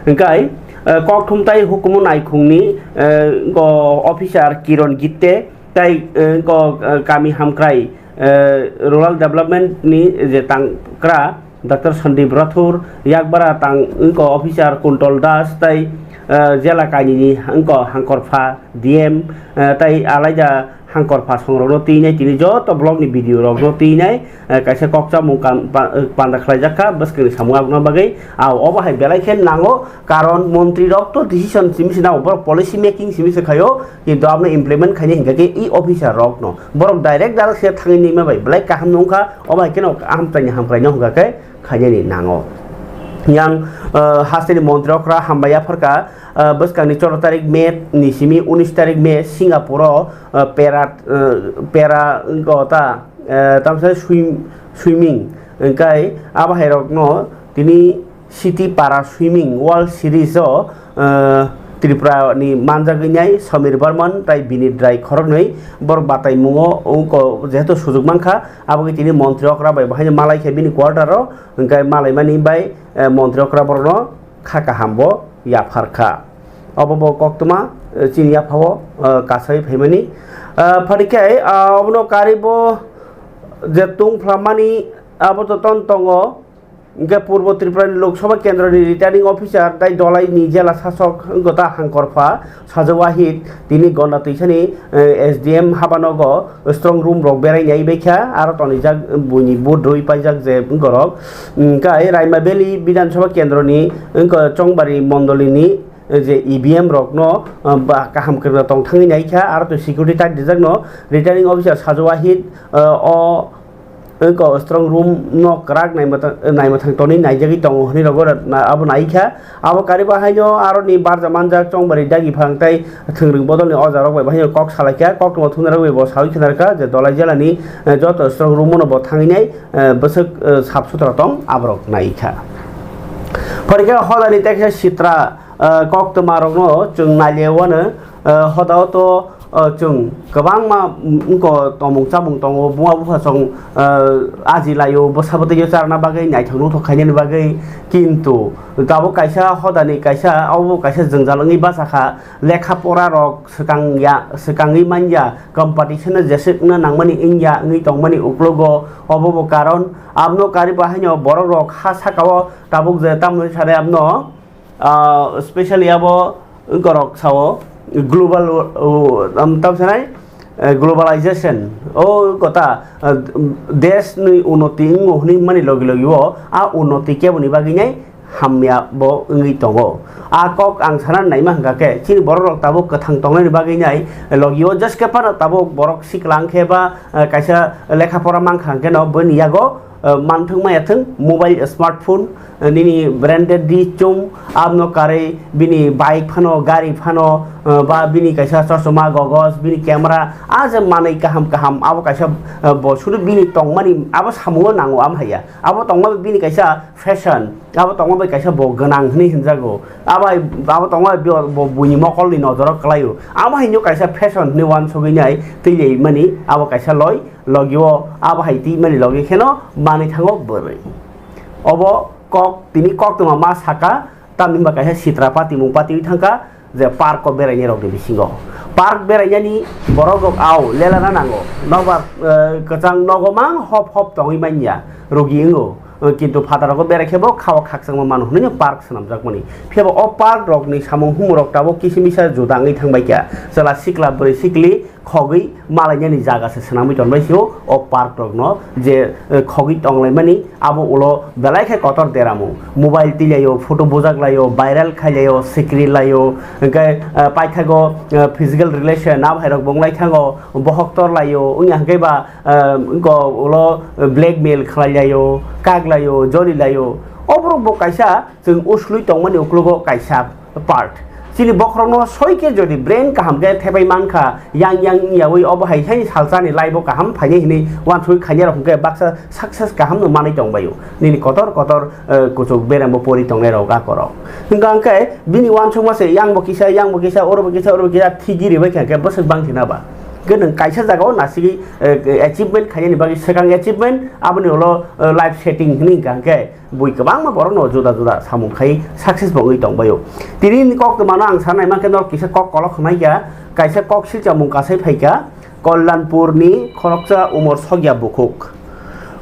Hwnkhe, eh, kokthum tai hukumu naikhungni, eh, go officer Kiron Gitte tai, eh, go, eh, kami hamkrai, eh, rural development ni je tangkra Doctor Sandeep Rathore, yakbara tang wngkha officer Kuntol Das tei, eh, jela kainwini wngkha Hangkorpha D M, eh, tei alaida Hangkorpha songrokno twinai, tini joto block ni B D O rokno twinai, eh, kaisa kok chamung kan-, pa-, eh, panda khlaijak kha bwskangni samung aboni bagwi. Ah, obo hai belai khe nango, karon montri rok to decision simi se nango, borok policy making simi se khaio, kintu abono implement khainai hinkha khe e officer rokno. Borok direct direct se thangwi nima bai belai kaham nungkha, obo hai kheno hamchaini hamkraino hinkha khe khainani nango. Yang, eh, hasteni montri okra hambai yapharkha, eh, bwskangni choro tarik May ni simi unis tarik May Singapore o, eh, para, eh, para wngkha ta, eh, tamsa swim-, swimming wngkai abo hai rokno tini City Para Swimming World Series o, eh, Tripura ni manjagwi nai Samir Barman tai Binit Rai khoroknwi borok batai mungo wngkha jehetu sujuk mankha. Aboni tini montri okra bai bahaino malai khe bini quarter o, hwnkhe malaimani bai, eh, montri okra borokno kha kaham bo yaphar kha. Obo bo koktwma, eh, chini yaphao, eh, kasai phaimani. Eh, phani khe, ah, obono karwi bo je tungphlamani abo to ton tongo. Hwnkhe Purbo Tripura ni Lok Sabha Kendro ni Returning Officer tai Dolai ni Jela Sasok wngkha ta Hangkorpha Sajo Wahid tini Gonda Twisani, eh, S D M habanogo strong room rok berai nai bai kha, aro tonijak buini vote rwi paijak je borok. Hwnkhe Raima Valley Bidhan Sabha Kendro ni wngkha Chongbari Mondoli ni, eh, je E V M rokno, eh, ba kaham kwrwngno tong thangwi nai kha, aro to security tight rijak no Returning Officer Sajo Wahid, eh, o wngkha strong room no kwrak naima ta-, naima thang tonwi naijagwi tongo hwnwi rogo na-, abo nai kha. Abo kariba haino aroni barja manjak Chongbari Dagi phang tai Thwngrwng Bodolni ojarok bai bahaino kok salai kha, koktwma thumnairok bai bo sawi khna rwkha je Dolai Jelani, eh, joto strong room no bo thangwi nai, eh, bwswk, eh, sap sutra tong aborok nai kha. Phai khe hodani teksa sitra, eh, koktwma rokno chwng nailewano, eh, hodao to, eh, chwng kwbangma, mm, wngkha tomung chamung tongo, buma bupha song, eh, aji laio, bwsa bwtwi charna bagwi, naithok nuthok khainani bagwi, kintu tabuk kaisa hodani kaisa, obo kaisa jwngjal wngwi bachakha, lekha pora rok swkang ya, swkangwi manya, competition no jeswk wngna nangmani wngya wngwi tongmani uklogo, obo bo karon. Abno kari bahaino borok rok ha saka o tabuk je tamoni sare abno, ah, specially abo gorok sao global, o, am, tam sanai, eh, globalization o kota, eh, desh ni unoti wngo hwnwi mani logi logi o a unoti keboni bagwi nai hamya bo wngwi tongo. A kok ang sana naima hwnkha khe chini borok rok tabuk kwthang tongnani bagwi nai logi o jeske phano tabuk borok sikla wngkhe ba, eh, kaisa lekha pora mankha hwnkhe no boni yago, eh, manthwng maya thwng mobile smartphone, eh, nini branded di chum abno karwi bini bike phano gari phano, eh, ba bini kaisa chosma gogos bini camera a je manwi kaham kaham abo kaisa, eh, bo sudu bini tongmani abo samungo nango am haiya abo tongma bini kaisa fashion abo tongma bai kaisa bo gwnang hwnwi hinjago. Abai abo tongma bai bo buini mokolni nojoro kwlaio. Amo haino kaisa fashion hwnwi uansugwi nai twilaimani abo kaisa loi logio abo hai twimani logi kheno manwi thango bwrwi. Obo kok tini koktwma ma saka tamni hwnba kaisa sitra patimung patiwi thangkha. Je park o beraini rok ni bisingo park berainani borok rok au lelana nango nokbar, eh, kwchang nogo mang hop hop tongwi manya rugi wngo, eh, kintu phataro berai khe bo khao khakchangma mano hwnwi park swnamjakmani. Phiya bo o park rok ni samung humung rok tabuk kisa misa juda wngwi thangbai kha chwla sikla bwrwi sikli khogwi malainani jaga se swnamwi tonbai sio o park rok no je, eh, khogwi tonglaimani abo ulo belai khe kotor deramo mobile twilaio photo bujak laio viral khailaio sikri laio hwnkhe, eh, paithago, eh, physical relation abo hai rok bo wnglai thango bohok tor laio wngya hwnkhe ba, eh, wngkha ulo blackmail khlai laio kak laio joli laio oborok bo kaisa chwng usului tongmani uklogo kaisa part. Chini bokhorokno soi khe jodi brain kaham khe thepai mankha, yang yang wngyawi obo hai haini salsani life o kaham phainai hinwi uansugwi khainai rok hwnkhe baksa success kaham no manwi tongbaio. Nini kotor kotor, eh, kuchuk berembo pori tongnai rok akorok. Hwnkha hwnkhe bini uansukma se yang bo kisa, yang bo kisa, oro bo kisa, oro bo kisa thigi ribai kha hwnkhe bwswk bangkhe na ba. Hwnkhe nwng kaisa jagao nasigwi, eh, achievement khainani bagwi swkang achievement aboni ulo, eh, life setting hwnwi hwnkha hwnkhe bui kwbangma borokno juda juda samung khai success bo wngwi tongbaio. Tini ni koktwmano ang sanai mankhe norok kisa kok kolok hwnai kha, kaisa kok silchamung kasai phai kha Kollanpurni khoroksa Umor Sogya bukhuk.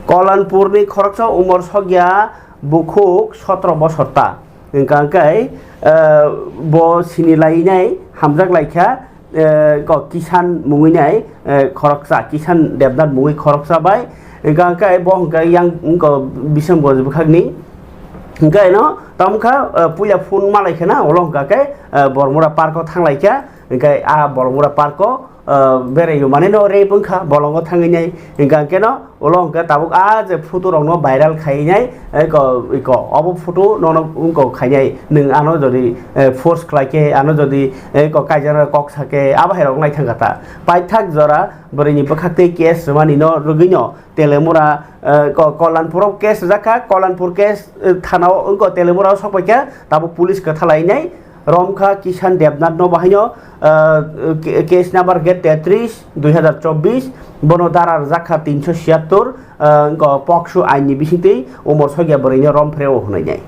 Kollanpurni khoroksa Umor Sogya bukhuk sotro bosor ta. Hwnkha khe, eh, bo sini lainai hamjak laikha, eh, ko Kisan mungwi nai, eh, khoroksa, Kisan Debnath mungwi khoroksa bai. Hwnkha khe bo hwnkha yang wngko Bisam Goj bwkhakni. Hwnkhe no tamkha, eh, puila phone malai khena, ulo hwnkha khe, eh, Bormura Park o thanglaikha. Hwnkhe a Bormura Park o, ah, berai mani no rape wngkha, bolongo thangwi nai. Hingka khe no, ulo hingke tabuk a je photo rok no viral khai nai, eko, eko, obo photo no, no wngko khai nai. Nwng ano jodi, eh, force khlai khe, ano jodi, eh, ko kaijana kok sa khe, abo hai rok nai thangkha ta. Paithak jora bwrwi ni bwkhak tei case rwmani no rwgwi no, Telemura, eh, ko-, Kollanpur o case rwjak kha, Kollanpur case, eh, thana o wngko Telemura o sok pai kha, tabuk police kwtha lai nai. Romkha Kisan Debnath no bahaino, ah, ke-, case number khe tetris, dui hazar chobbish, bono dara rwjak kha tinso siyattor, ah, wngkha pokso ain ni bisingtwi umor sokya bwrwi no rom phreo hwnwi nai.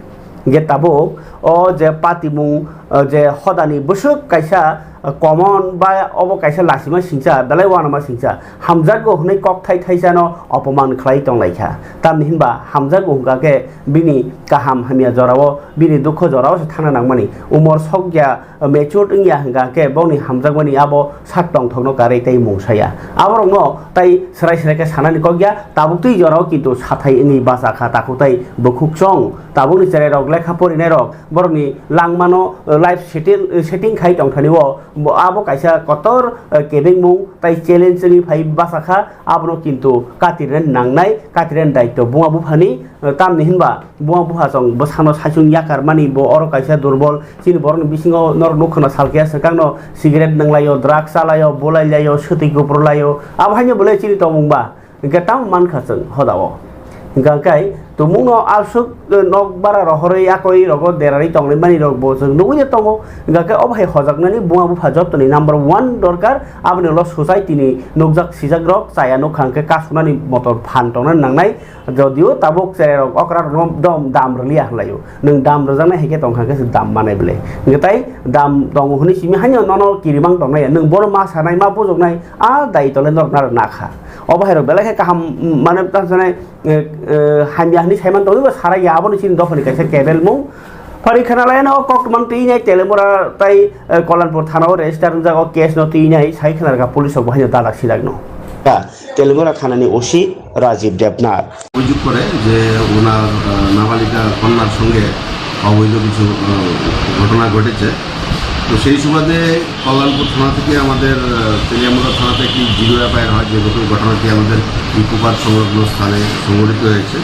Hingkhe tabuk o je patimung, ah, je hodani bwswk kaisa, ah, common ba obo kaisa lasima singcha, belai uanama singcha, hamjakgo hwnwi kokthai thaisano opoman khlai tonglaikha. Tamni hinba hamjakgo hwnkha khe bini kaham hamya jorao, bini dukho jorao se thangna nangmani. Umor sokya, matured wngya hwnkha khe bongni hamjakmani abo sak tongthokno karwi tei mungsaya. Aborokno tai swrai swrai khe sanani kok ya, tabuktwi jorao kintu sathai wngwi bacha kha takhuk tai bukhuk chong. Tabukni cherairok lekha porinairok borokni langmano, eh, life settle, eh, setting khai tongthani o. Bo, abo kaisa kotor, eh, kebengmung tai challenge wngwi phai bacha kha, abono kintu katirina nangnai, katirina daityo buma buphani, eh, tamni hinba buma bupha chong bwsano saichung yakar mani bo oro kaisa durbol, chini borokni bisingo norok nukha no salkhe swkangno cigarette nwnglaio, drugs chalaio, bulai laio, swtwi kupru laio, abo haino belai chini tongmung ba. Hingke tamo mankha chwng hodao. Hingka khe tumungno alsuk, eh, nok bara rohorwi yakoi rogo derarwi tonglaimani rokbo chwng nugwi tongo. Hingka khe obo hai hojaknani buma bupha jottoni number one dorkar, aboni ulo society ni nukjak sijak rok chaya nukha hingke kasunani motor phan tongna nangnai. Jodio tabuk cherai rok okra rokno dom dam rwliya hinlaio. Nwng dam rwjaknai hai khe tongkha khe se dam manai bwle. Hingke tai dam tongo hwnwi simi haino nono kirimang tongnai ya. Nwng bono ma sanai, ma bujoknai, a dai tole norok naro nakha. Obo hai rok belai khe kaham, mm, mane tamo sanai, eh, eh, hamya hwnwi saiman tongwi bo sarai ya, aboni chini dophani kaisa kebel mung. Phari khana lai no kok twmang twi nai Telemura tai, eh, Kollanpur thana o register wngjak o case no twi nai sai khana rwkha police rok bo haino dadak sijakno. Telemura thanani O C Rajiv Debnath। অভিযোগ করে যে ওনার, আহ, নাবালিকা কন্যার সঙ্গে অবৈধ কিছু, আহ, ঘটনা ঘটেছে। তো সেই সুবাদে কল্যাণপুর থানা থেকে আমাদের, আহ, তেলিয়ামুড়া থানাতে একটি জিরো এফআইআর হয়, যেহেতু ঘটনাটি আমাদের ইকো পার্ক সংলগ্ন স্থানে সংঘটিত হয়েছে।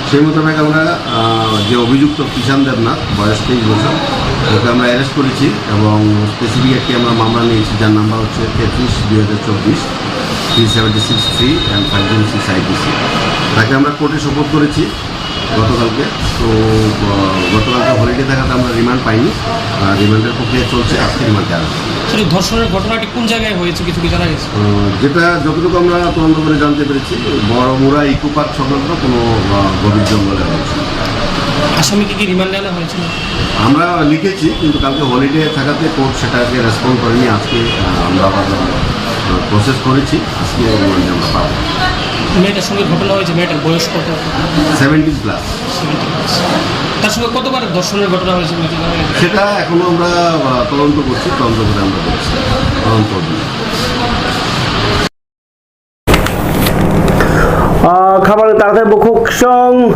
সেই মোতাবেক আমরা, আহ, যে অভিযুক্ত কিষান দেবনাথ, বয়স তেইশ বছর, ওকে আমরা অ্যারেস্ট করেছি এবং স্পেসিফিক একটি আমরা মামলা নিয়েছি, যার নাম্বার হচ্ছে তেত্রিশ দুই হাজার চব্বিশ, three seventy six three and five zero six IPC. তাকে আমরা কোর্টে সোপর্দ করেছি গতকালকে। তো, আহ, গতকালকে হলিডে থাকাতে আমরা রিমান্ড পাইনি। আহ, রিমান্ডের প্রক্রিয়া চলছে, আজকে রিমান্ডে আসবে। স্যার, এই ধর্ষণের ঘটনাটি কোন জায়গায় হয়েছে, কিছু কি জানা গেছে? আহ, যেটা যতটুকু আমরা তদন্ত করে জানতে পেরেছি, বড়মুড়া ইকো পার্ক সংলগ্ন কোনো, আহ, গভীর জঙ্গলে হয়েছে। আসামিকে কি রিমান্ডে আনা হয়েছিল? আমরা লিখেছি, কিন্তু কালকে হলিডে থাকাতে কোর্ট সেটাকে রেসপন্ড করেনি। আজকে, আহ, আমরা আবার, আহ, প্রসেস করেছি, আজকে রিমান্ডে আমরা পাবো। মেয়েটার সঙ্গে ঘটনা হয়েছে, মেয়েটার বয়স কত? Seventeen plus. তার সঙ্গে কতবার ধর্ষণের ঘটনা হয়েছে বলে জানা গেছে? সেটা এখনো আমরা, আহ, তদন্ত করছি, তদন্ত করে আমরা বলছি, তদন্ত অধীনে। Ah, khabangni takhai bukhuk song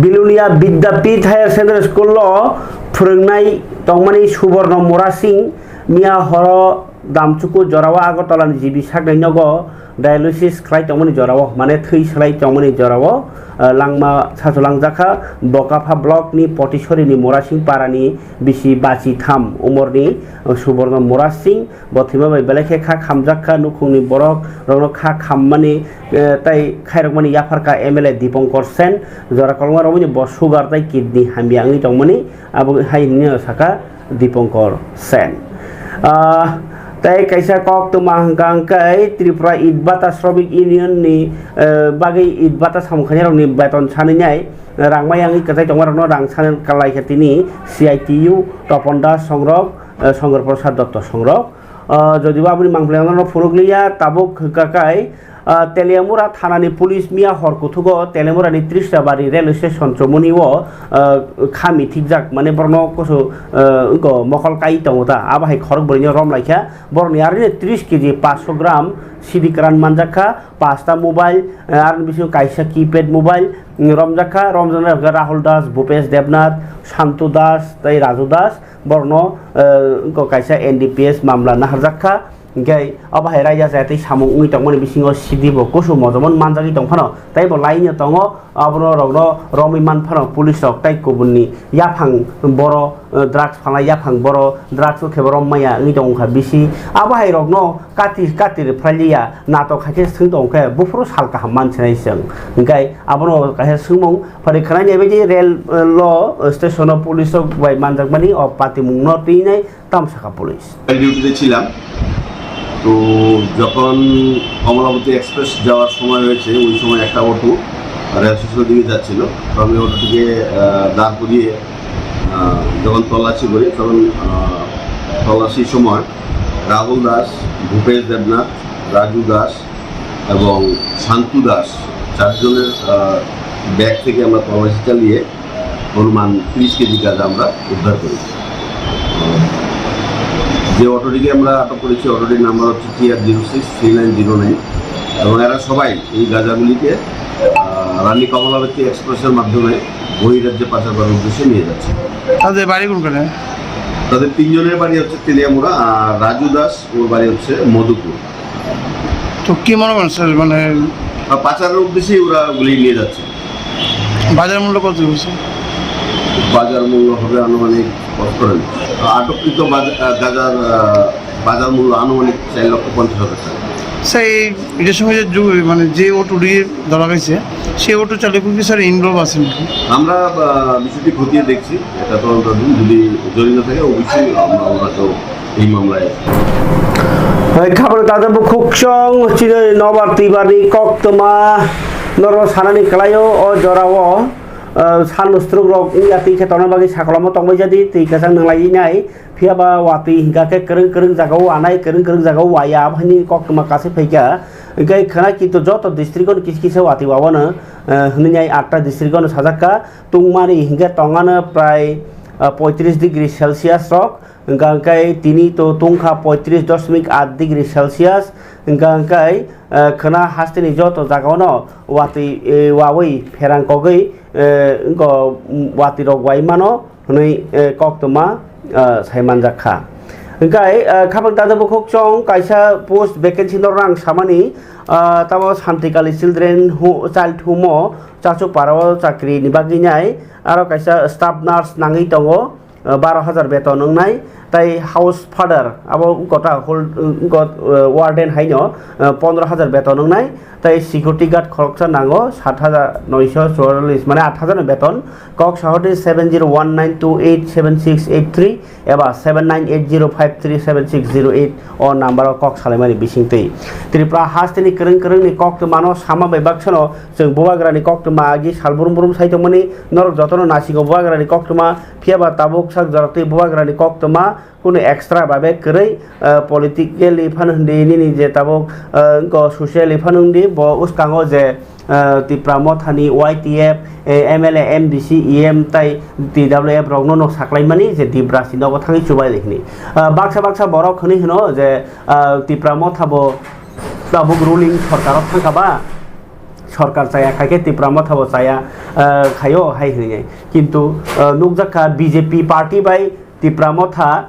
Bilonia Vidyapith Higher Secondary School o phwrwngnai tongmani Suborno Murasing miya horo Damchuku jorao Agartala ni G B saknai nogo dialysis khlai tongmani jorao, mane thwi slai tongmani jorao, ah, langma sachulang jakha Bokapha block ni Potisori ni Murasing para ni bisi bachi tham umor ni, ah, Suborno Murasing. Bo thwima bai belai khe kha khamjak kha, nukhungni borok rokno kha khammani, eh, tei khairokmani yapharkha M L A Dipankar Sen, jora kolma romwi bo sugar tei kidney hamya wngwi tongmani, abo hai hwnwi sakha Dipankar Sen. Ah, tei kaisa koktwma hwnkha hwnkhe Tripura Itbata Shramik Union ni, eh, bagwi Itbata samung khainai rokni beton sanwi nai rang maya wngwi kwchai tongma rokno rang sanwi kwlai kha tini C I T U Topon Das songrok, eh, Songor Prasad Dotto songrok. Ah, jodibo aboni mangpili ano phunukliya, tabuk hwnkha khe, Ah, Teliamura thanani police miya hor kuthugo Teliamurani Tristabari railway station chomoni o, ah, kha mithikjak, mane borokno kusu, ah, wngko mokol kai tongo ta, abo hai khorok bwrwino rom laikha. Borokni aroni tris kg paanso gram sidi kwran manjakha, pasta mobile, ah, aroni bisingo kaisa keypad mobile, mm, romjakha, romjaknai Rahul Das, Bhupesh Debnath, Santu Das tei Raju Das, borokno, ah, wngko kaisa N D P S mamla naharjakha. Hingke abo hai raida chaya tei samung wngwi tongmani bisingo sidi bo kusu mojomon manjagwi tongphano, tei bo laino tongo, abono rokno romwi manphano police rok tei kubunni yaphang boro, eh, drugs phalnai yaphang boro drugs o khe bo rom maya wngwi tongkha bisi. Abo hai rokno kati kati rwphraliya natok hai khe swng tongkhe buphuru sal kaham mansinai chwng. Hingke abono kaisa swngmung phari khwnani bai di rail, eh, lo, eh, station o police rok bai manjakmani o patimungno twinai tamo sakha police. ডিউটিতে ছিলাম। তো যখন কমলাবতী এক্সপ্রেস যাওয়ার সময় হয়েছে, ওই সময় একটা অটো রেল স্টেশনের দিকে যাচ্ছিল। তো আমি অটোটিকে, আহ, দাঁড় করিয়ে, আহ, যখন তল্লাশি করি, তখন, আহ, তল্লাশির সময় রাহুল দাস, ভূপেশ দেবনাথ, রাজু দাস এবং শান্তু দাস, চারজনের, আহ, ব্যাগ থেকে আমরা তল্লাশি চালিয়ে অনুমান ত্রিশ কেজি গাঁজা আমরা উদ্ধার করি। যে অটোটিকে আমরা আটক করেছি, অটোটির নাম্বার হচ্ছে T R zero six three nine zero nine, এবং এরা সবাই এই গাঁজাগুলিকে, আহ, রানী কমলাবতী এক্সপ্রেসের মাধ্যমে বহিরাজ্যে পাচার করার উদ্দেশ্যে নিয়ে যাচ্ছে। তাদের বাড়ি কোনখানে? তাদের তিনজনের বাড়ি হচ্ছে তেলিয়ামুড়া, আর রাজু দাস, ওর বাড়ি হচ্ছে মধুপুর। তো কি মনে করেন স্যার, মানে আর পাচারের উদ্দেশ্যেই ওরা ওগুলি নিয়ে যাচ্ছে। বাজার মূল্য কত হয়েছে? বাজার মূল্য হবে আনুমানিক, কত করে? আটককৃত বাজ-, আহ, গাঁজার, আহ, বাজার মূল্য আনুমানিক চার লক্ষ পঞ্চাশ হাজার টাকা। স্যার, এই যে সময় যে জু-, মানে যে অটোটি ধরা হয়েছে, সেই অটো চালকও কি স্যার ইনভলভ আছে নাকি? আমরা, আহ, বিষয়টি খতিয়ে দেখছি, এটা তদন্তাধীন। যদি জড়িত থাকে, অবশ্যই আমরা ওনাকেও এই মামলায়। Hai khabang taja bukhuk chong chini nobar twibarni koktwma norok sanani kwlaio o jorao, ah, sal mustruk rok wngya twi khe tongna bagwi sakoloma tongbai jadi twi kwchang nwnglai nai, phiya ba watwi hingka khe kwrwng kwrwng jagao wanai, kwrwng kwrwng jagao waya, aboni koktwma kasui phaikha. Hingke khwna kintu joto district-o kisa kisa watwi wawano, ah, hwnwi nai atta district-o sajak kha, tungmani hingke tongano prai, ah, poitris degree Celsius rok, hingka hingkai tini to tungkha poitris doshmik aat degree Celsius, hingka hingkai, eh, khwna hasteni joto jagao no watwi, eh, wawi pherang kogwi, eh, wngko watwi rok wai mano hwnwi, eh, koktwma, eh, sai manjak kha. Hingkai, eh, khabang taja bukhuk chong kaisa post vacancy no rang samani, ah, tamo Santikali Children Ho-, Child Home o Chachupara o chakri ni bagwi nai aro kaisa staff nurse nangwi tongo. Ah, baro hajar beton wngnai, tei house father abo gota hol, go, ah, warden haino, ah, pondro hajar beton wngnai, tei security guard khoroksa nango sat hajar noisho chwallis, mane aat hajar ni beton. Kok sahordi seven zero one nine two eight seven six eight three eba seven nine eight zero five three seven six zero eight o number o kok salaimani bisingtwi. Tripura hasteni kwrwng kwrwngni koktwmano sama bai baksano chwng bubagrani koktwma agi sal brum brum sai tongmani norok jotono nasingo bubagrani koktwma. Phiya ba tabuk sak jorok tei bubagrani koktwma kunu extra babe kwrwi, ah, politically phano hwndi nini je tabuk, ah, wngko socially phano hwndi bo uskango je, ah, Tipra Mothani Y T F, eh, M L A, M D C, E M tai T W F rokno no saklaimani je Dibrasi nogo thangwi chubai lai hwnwi. Ah, baksa baksa borok hwnwi hwno je, ah, Tipra Motha bo tabuk ruling sorkaro thangkha ba, sorkar chaya khai khe Tipra Motha bo chaya, ah, khaio hai hwnwi. Kintu, ah, nukjak kha B J P party bai Tipra Motha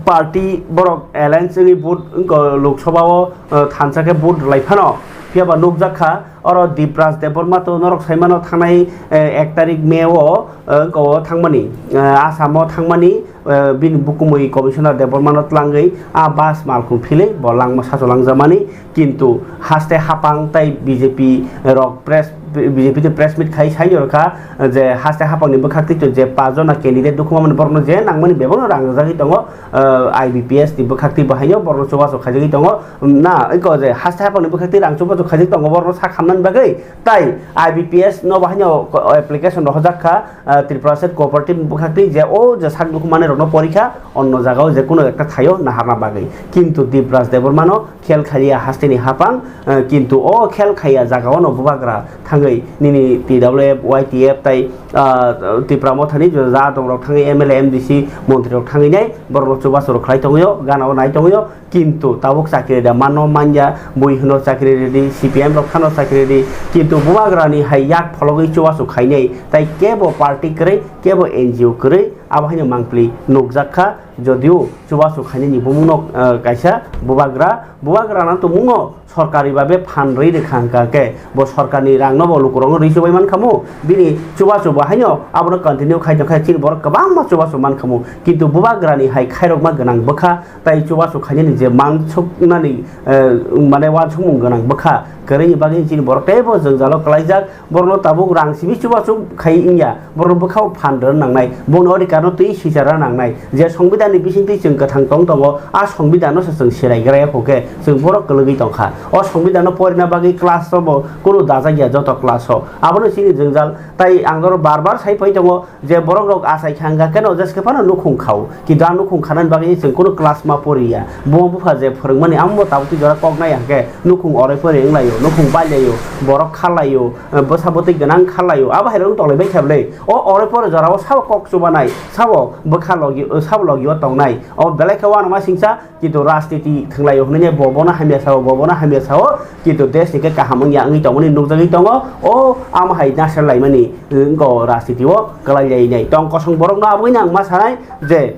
party borok alliance wngwi vote wngkha Lok Sabha o, ah, thansa khe vote rwlai phano. Phiya ba nukjak kha oro Dipraj Debbarma to norok sai mano thangnai, eh, ek tarik May o, eh, wngkha o thangmani, eh, Assam o thangmani, eh, bini bukumui Commissioner Debbarma no tlangwi a bus malkhung philwi bo langma sacho langjamani. Kintu haste hapang tai B J P rok press B J P twi press meet khai sai ni rwkha je haste hapang ni bwkhak twi je paanch jona candidate dukhu mamani borokno je nangmani bebak no rang rwjagwi tongo, ah, I B P S ni bwkhak twi bo haino borokno chubachu khaijagwi tongo. Na iko je haste hapang ni bwkhak twi rang chubachu khaijagwi tongo borokno sak hamnani bagwi, tai I B P S no bo haino application rohorjak kha, ah, Tripura State Cooperative bwkhak twi je o je sak dukhu manai rokno porikha onno jagao je kuno ekta thaio naharna bagwi, kintu Dipraj Debbarmano khel khaiya hasteni hapang, eh, kintu o khel khaiya jagao no bubagra thangwi nini T W F, Y T F tai, ah, Tipra Mothani ja tongrok thangwi M L A, M D C, montri rok thangwi nai borok rok chubachu rok khlai tongwio, gana o nai tongwio, kintu tabuk chakri da mano manya, bui hwno chakri ridi, C P M rok thano chakri ridi, kintu bubagra ni hai yak phologwi chubachu khainai tai kebo party kwrwi, kebo N G O kwrwi, abo haino mangpli nukjak kha. Jodio chubachu khainani bumungno, eh, kaisa bubagra, bubagra nang tongmungno sorkari babe phan rwi rwkha hwnkha khe bo sorkarni rangno bo lukurokno rwi chubai mankhamu, bini chubachu bo haino abono continue khai tongkha chini borok kwbangma chubachu mankhamu, kintu bubagrani hai khairokma gwnang bwkha tai chubachu khainani je mansuknani, eh, mane uansukmung gwnang bwkha kwrwini bagwi chini borok teibo jwngjalo kwlaijak. Borokno tabuk rang simi chubachu khai wngya, borokno bwkhao phan rwna nangnai, bongni odhikarno twi sicharna nangnai. Je songbidanni bisingtwi chwng kwthang tong tongo, a songbidanno se chwng seraigra ya kho khe chwng borok kwlwgwi tongkha. O songbidanno porina bagwi class-o bo kunu dajak ya, joto class-o. Abono chini jwngjal, tai ang oro bar bar sai phai tongo, je borok rok achai kha hwnkha khe no jeske phano nukhung khao, kintu a nukhung khanani bagwi chwng kunu class ma poriya. Buma bupha je phwrwngmani amo tabukni jora kok nai hwnkhe nukhung oroi pori wnglaio, nukhung bailaio, borok kharlaio, eh, bwsa bwtwi gwnang kharlaio, abo hai rok wng tonglaibaikhya bwle. O oroi pori jorao sabo kok chubanai, sabo bwkha logi, sabo logio tongnai. O belai khe uanama singcha, kintu rajniti thwnglaio hwnwi bo bono hamya sao, bo bono hamya sao, kintu desh ni khe kaham wngya wngwi tongmani nukjagwi tongo. O amo hai nasar laimani, eh, wngkha o rajniti o kwlai lainai. Tong kosong borokno aboni ang ma sanai je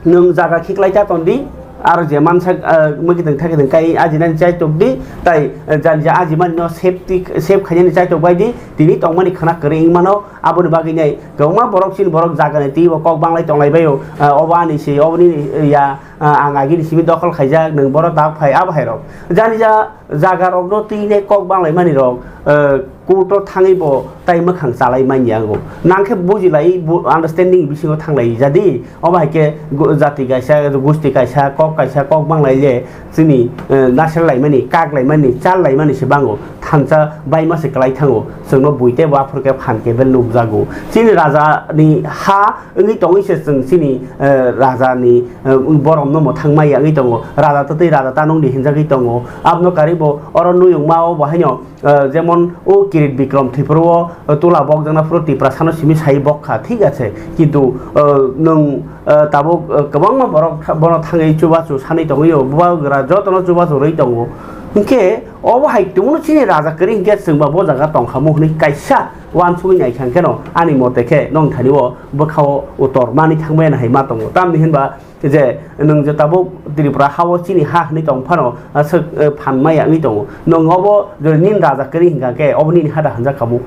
nwng jaga khiklai ta tondi, aro je mansak, eh, mwkitwng thakitwng kai ajinani chaitok di, tai, eh, jani je ajimani no safety, safe khainani chaitok bai di, tini tongmani khwna kwrwi wngmano, aboni bagwi nai kwbangma borok chini borok jagani twi bo kok banglai tonglai baio, eh, obo ani se, obo nini, eh, ya, ah, ang agini simi dokhol khaijak, nwng boro tak phai, abo hai rok. Jani ja jaga rokno twi nai kok banglai mani rok, eh, court o thangwi bo tai mwkhang chalai manya ango. Nang khe buji lai, bu-, understanding bisingo thanglai jadi, obo hai khe gu-, jati kaisa, gusti kaisa, kok kaisa, kok banglai le chini, eh, nasar lai mani, kak lai mani, chal lai mani se bango, thansa bai ma se kwlai thango. Chwngno bui tei bo aphuru khe phan kebel nukjago. Chini raja ni ha wngwi tongwi se chwng chini, eh, raja ni, eh, borom no mwthang maya wngwi tongo. Raja twtwi raja tanung di hinjagwi tongo. Abno karibo oro nuyung ma o bo haino, eh, jemon o Kirit Bikrom Tripura o, eh, tula bokjakna phuru Tiprasa no simi sai bokha, thik ache. Kintu, eh, nwng, eh, tabuk, eh, kwbangma borok tha-, bono thangwi chubachu sanwi tongwi o. Bubagra jotono chubachu rwi tongo. Hinkhe obo hai tongmano chini raja kwrwi hinkhe chwngba bo jaga tongkhamu hwnwi kaisa uansugwi naikha hwnkhe no ani mote khe nong thani o bwkha o utor mani thangmaya hai ma tongo. Tamni hinba je nwng je tabuk Tripura ha o chini ha hwnwi tong phano aswk, eh, phan maya wngwi tongo. Nwng obo je nini raja kwrwi hinkha khe obo nini ha da hwnjak khamu.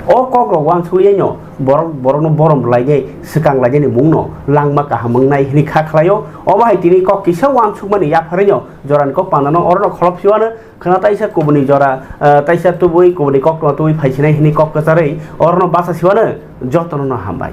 O kok rok uansugwi no borok, borokno borom lainai, swkang lainani mungno langma kaham wngnai hwnwi kha khlaio. Obo hai tini kok kisa uansukmani yapharwi no jorani kok pandano orono kholop siwano khwna taisa kubuni jora, ah, taisa tubui kubuni koktwma tubui phaisinai hwnwi kok kwcharwi orono bacha siwano jotono no hambai.